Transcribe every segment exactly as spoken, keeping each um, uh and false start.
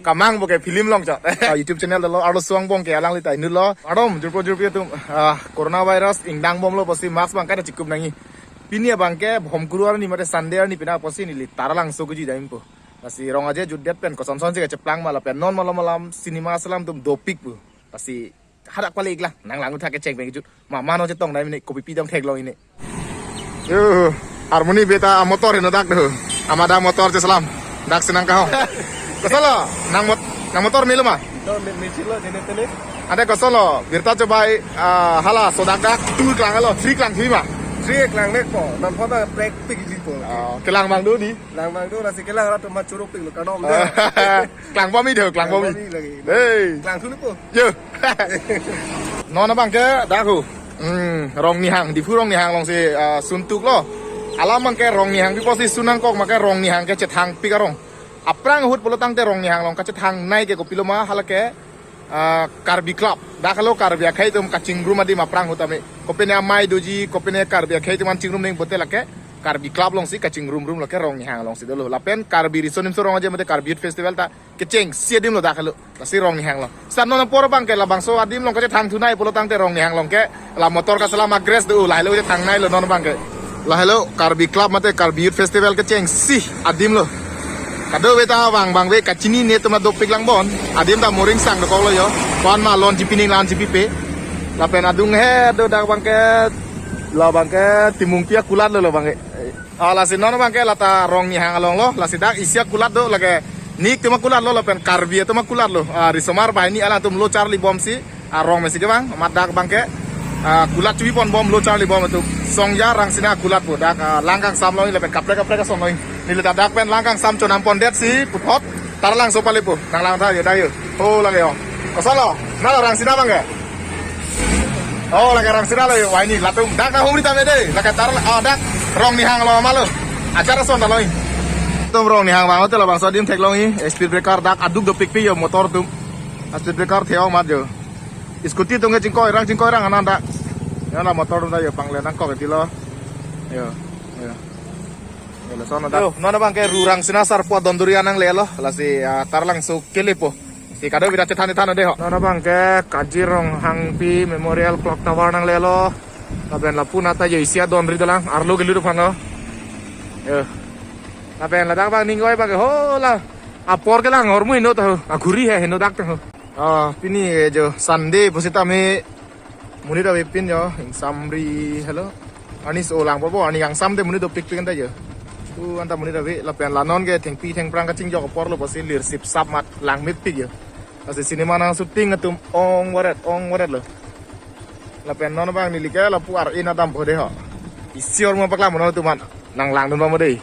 Kamang bo ke film long chot. Ah, YouTube channel dolo, arloso angbong ke alangli ta inut lo. Ardom, jirpo jirpi atum, ah, coronavirus ingdang bomlo pusi mask abang kada chikup nangji. Pini abang ke Bhomkuru arni mate Sunday arni pina pusi neli Taralangso kejui dampo. Lasi rong aje jutdet pen kosonson si kacheplang ma lapen non malam malam cinema alam atum dopik pu. Lasi hadak palik lang, nang lang uthak kecheng pen kejut. Mama no chetong dam ini, kopi pi dam theklong ini. Yo, harmoni beta motor heno dak do. Amada motor cheselam. Dak si nangkahong. Kosonlo, nang mot-, nang motor melo ma? Motor me-, mechilo, jene tene. Ante kosonlo, birta chobai, ah, hala, so dak dak, two klang lo, three klang thui ma? Three klang nek po, non photo prek pik jin po. Oh, kelang abang do di? Lang abang do, lasi kelang rat ma churuk pik lo, kadom de. Klang pami do, klang pami. Klang pami lagi. Hey. Klang thulu po. Yo. Non abang ke dak ho. Hmm, Rongnihang, Diphu Rongnihang along si, ah, suntuk lo. Alam abang ke Rongnihang pipo si sunangkok ma ke Rongnihang ke chethang pik arong. Aphrang ahut pulo tangte Rongnihang along kachethang nai ke kopilo ma hala ke, ah, Karbi Club. Dak lo Karbi akhei atum kachingrum adim aphrang ahut ame. Kopine amei doji, kopine Karbi akhei atum an chingrum ning bote lake Karbi Club along si kachingrum rum lake Rongnihang along si dolo. Lapen Karbi Riso Nimso Rong Aje mate Karbi Youth Festival ta kechengsi adim lo dak lo. Lasi Rongnihang lo. Sar non apor abang ke labangso adim along kachethang thu nai pulo tangte Rongnihang along ke la motor kaselam agres do, lahelo kachethang nai lo non abang ke. Lahelo Karbi Club mate Karbi Youth Festival kechengsi adim lo. Kadokave ta abang abang ave kachinine atum ta dopik lang bon. Adim ta moring sang dokok lo yo. Ko-an ma lon chipining lan chipipe. Lapen adung he do dak abang ke, la abang ke Timungpi akulat lo, la abang ke. Ah, lasi non abang ke lata Rongnihang along lo, lasi dak isi akulat do lake nik atum akulat lo lapen Karbi atum akulat lo. Ah, risomar banghini alanglitum lo charli bomsi, ah, rong mesi kevang, amat dak abang ke, ah, kulat chubi pon bom lo charli bom atum. Songja Rangsina akulat po dak, ah, lang kangsam lo lapen kaprek kaprek asong lo. Neli ta dak pen lang kangsam chonam pondet si puthot Taralangso pale po. Nang lang tha yo dak yo. Oh, lake yo. Kosonlo. Nalo Rangsina abang ke. Oh, lake Rangsina lo yo. Wah, ini latum dak na humri tame de. Lake Tar, ah, dak Rongnihang lo ma lo. Ajar ason ta lo ini. Atum Rongnihang abang hotel abang so adim theklong ini. Speed breaker dak aduk dopik pi yo motor atum. Speed breaker theo mat yo. Scooty atum ke chingkoi rang chingkoi rang anan dak. Ya la motor atum ta yo pangle nangkok eti lo. Yo. Yo. Yo, lason dak. Yo, non abang ke Ru Rangsina sarpo adon durian nanglelo. Lasi, ah, Taralangso kelepo. Si kadokave ta chethan than de ho. Non abang ke Kaji Ronghangpi Memorial Clock Tower nanglelo. Lapen lapu nata yo isi adon ri dolang, arlo kelu do aphan lo. Yo. Lapen ladak abang ning oi abang ke ho la. Apor kelang hormu heno ta ho. Aghuri he heno dak ta ho. Ah, pini ke jo Sunday pusitame monit ave pin yo, ingsamri helo. Arni so lang po, arni kangsam te monit dopik pik anta yo. Tu anta monit ave lapen la non ke thengpi thengphrang kachingjok apor lo pusi lir sip sap mat lang mepik yo. Lasi cinema nang shooting atum ong varet, ong varet lo. Lapen non abang neli ke lapu ar-e nat dampo de ho. Isi hormu paklang non atum an nang langdun pamo de.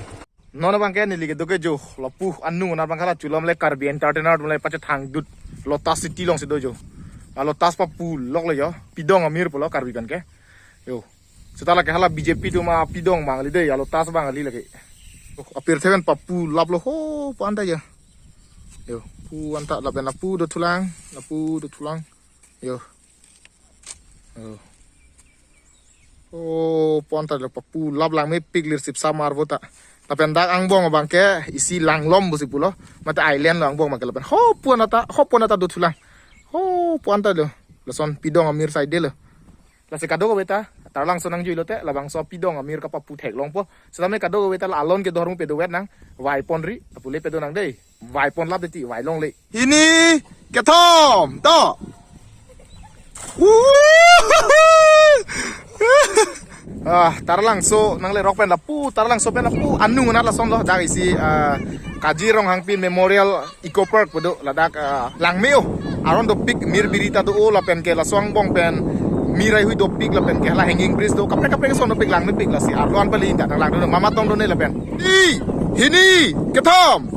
Non abang ke neli kedo ke jo, lapu anung anat abang ke la chulom le Karbi Entertainer atum le pachethang dut Lotus City along si do jo. Ah, Lotus papu lok le yo, pidong amir pulo Karbi pen ke. Yo. Seta lake hala B J P atum apidong mangli de, ah, Lotus abang kali lake. Oh, apirthe pen papu lap lo ho, pu anta yo. Yo, pu anta lapen lapu dothulang, lapu dothulang. Yo. Oh. Oh, pu anta lo papu lap lang mepik lir sip sap mar vota. Lapen dak angbong abang ke isi Langlom pusi pulo. Mate island lo angbong abang ke lapen. Ho pu anta, ho pu anta dothulang. Ho pu anta lo. Lason pidong amir side lo. Lasi kadokave ta Taralangso nangjui lote labangso pidong amir kapapu theklong po. Setame kadokave ta la alon kedo hormu pado vet nang. Vai ponri, apule pado nang de. Vai pon lap de ti, vai longle. Hini, kethom, to. Wuh! Ah, Taralangso nanglerok pen lapu, Taralangso pen lapu, anung anat lason lo, dak isi, ah, Kaji Ronghangpi Memorial Eco Park pu do, ladak, ah, langme-o, aron dopik mir biri ta do-o lapen ke laso angbong pen mir aihui dopik lapen ke hala hanging bridge do, kaprek kaprek ason dopik langmepik lasi arlo an pali inta nang langdun mama tong done lapen. Di, hini, kethom.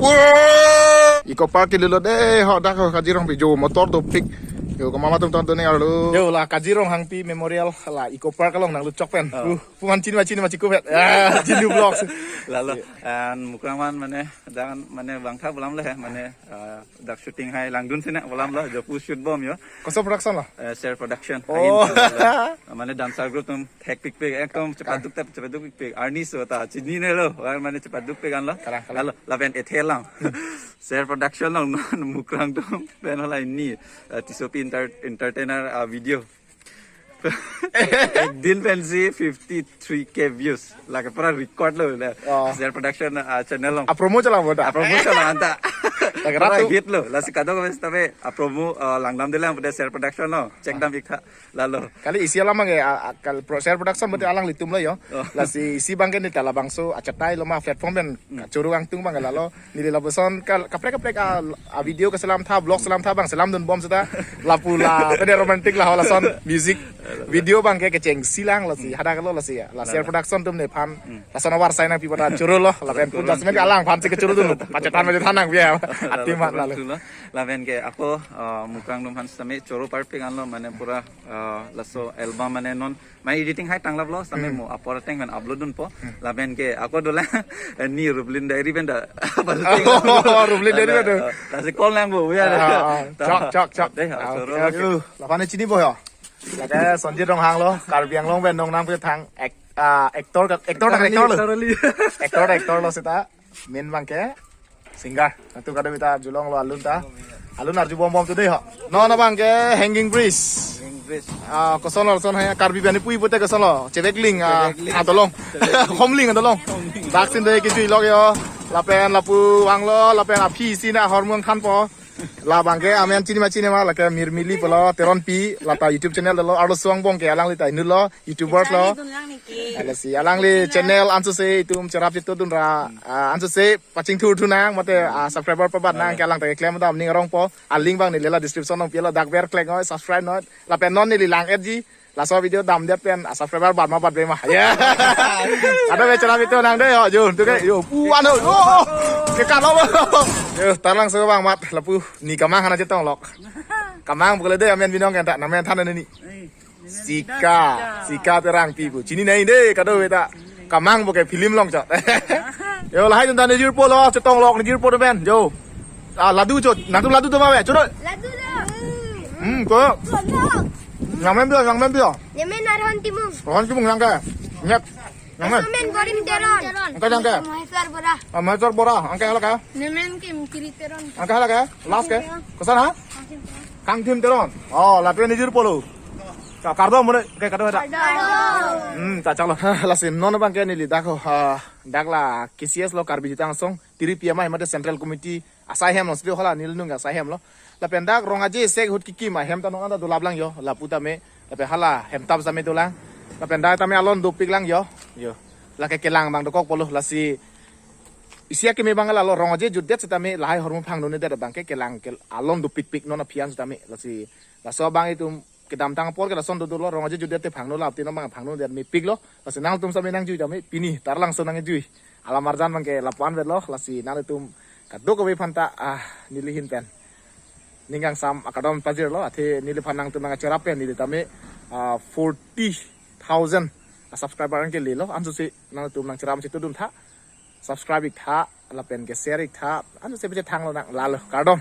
Wah! Eco Park ke lelo de, ho dak ho Kaji Rongpi jo motor dopik. Yo, ko mama atum tong done arlo. Yo, la Kaji Ronghangpi Memorial la Eco Park along nanglut chok pen. Oh. Uh, puman chini ma chini ma chikup het. Ah, Jindu Vlogs. Lalo, an mukrang man mane, dan mane bangtha bolam le, mane, ah, dak shooting hai langdun sine bolam lo, jo pu shoot bom yo. Koso production lo? Eh, Share Production. Oh. Hai, mane dancer group atum thekpikpik, ekdom chepaduk tep, chepaduk pikpik. Arni so ta, chinine lo, mane chepaduk pik an lo. Kalang, kalang. Lalo, lapen ethe lang. Share Production along non Mukrang atum pen hala ini, uh, Tissopi Enter- Entertainer, uh, video. Ek din pensi fifty three K views. Lake pura record lo la. Oh. Share Production, uh, channel along. A promo chala boda. A promo chala anta. Lake pura ratu. Hit lo. Lasi kadokave sitame a promo, uh, langdamde lang pada Share Production along. Check dam ik tha. Lalo. Kali isi alam abangke, a, a, kal pro, Share Production mate alanglitum lo yo. Oh. Lasi isi abangke neli ta labangso achatai lo ma platform pen kachoro angtung abangke lalo. Neli lapuson kal kaprek kaprek a, a video keselam tha, vlog selam tha abang selamdunbom seta. Lapu la, tadi romantic la ho lason music video abangke kechengsi lang lasi hadak lo lasi la Share Production atum nephan. Lason awar sai nangpi pada choro lo, lapen pun jasmen ke alangphan si kechoro dun. Pachethang pachethang nangpi ya. Ati mat lalo. Lapen ke ako, uh, Mukrang atum aphan sitame choro parpik anlo mane pura, uh, laso album mane non mane editing hai tanglo sitame mo apor ateng pen upload dunpo. Lapen ke ako dolang ni Rublin Diary pen da. Oh, Rublin Diary pen da. Lasi call nangpo ya. Ah, ah. Chok, chok, chok. Dei, ah, choro. Okay, okay. Lapen chinipo yo. Lake Sonjit Ronghang lo, Karbi Anglong pen nongnam pethang ek-, ah, actor ka, actor ka, actor lo. Actor, actor lo seta. Main abangke singer. Nangtum kadokave ta julong lo alun ta. Alun arjubombom today ho. Non abangke Hanging Bridge. Hanging Bridge. Ah, koson lo, koson hai Karbi bani pui pute koson lo. Chevekling, ah, chevekling. Adolong. Chevekling. Homling adolong. Homling. Dak sin de kejui lok yo. Lapen lapu vanglo, lapen aphi si na hormon thanpo. Labangke amen chini ma chini ma lake Mirmili pulo Teronpi, lata YouTube channel dolo, arloso angbong ke alangli ta inut lo, YouTubers lo. Channel dun lang niki. Lasi alangli channel ansose itum cherap chitu dun ra, ah, ansose pachingthur thu nang mate, ah, subscriber pabat nang ke alang ta keklem dam ning arongpo, a link abang neli la description along pilo, dak ver klek noi, subscribe noi, lapen non neli lang et ji, laso video damdet pen, ah, subscriber bat ma bat be ma. Ya. Ada bicara itu nang deh yo, jo, tu ke, yo, puan lo, yo, ke kan lo. Yo, tarlang so abang mat, lapu, ni kamang hana chetong lok. Kamang bukle deh, amen binong kan ta, namen than ni. Sika, Sika Terangpi pu. Chini nai deh, kadokave ta. Kamang buke film along chot. Yo, lahai atum ta nejirpo lo, chetong lok nejirpo do ben, jo. Ah, ladu chot, nangtum ladu do ma be, chot. Ladu do. Hmm, ko. Nangmen pilo, nangmen pilo. Nemen Arhon Timung. Arhon Timung nang ke. Nyet. Nangmen. Nemen Gorim Teron. Angke nang ke. Maheswar Bora. Ah, Maheswar Bora, angke hala ke. Nemen Kim Kiri Teron. Angke hala ke. Last ke. Koson ha? Kangthim Teron. Oh, lapen nejirpo lo. Ka-, kardom mone, ke kardom ta. Kardom. Hmm, ta chalo. Lasi non abangke neli dak ho, ha, dak la K C S lo Karbi Jutang Asong, tiri P M I mate Central Committee asai hem lo, studio hala neli nung asai hem lo. Lapen dak Rong Aje Sek Hut Kikim ahem ta non anta dolaplang yo, lapu tame, lapen hala hem tap sitame dolang. Lapen dak tame alon dopiklang yo. Yo. Lake kelang abang dokokpo lo, lasi isi akeme abang lalo Rong Aje jutdet sitame lahai hormu phangdundedet abangke kelang ke alon dopikpik non aphi an sitame, lasi laso abang itum kedamtang apor ke lason dodolo Rong Aje jutdet te phangno lapti non abang phangnodet mepik lo. Lasi nangtum sitame nangjui tame pini tarlang so nangjui. Alam arjan abangke lapu-an vet lo, lasi nangtum kadokave aphan ta, ah, neli ahin pen ning kangsam akardom pajir lo, athe neliphan nangtum nangcherap pen neli tame, ah, forty thousand, ah, subscriber anke lelo, ansose nangtum nangcherap chitu dun tha, subscribe ik tha, lapen ke share ik tha, ansose pachethang lonang lalo, kardom.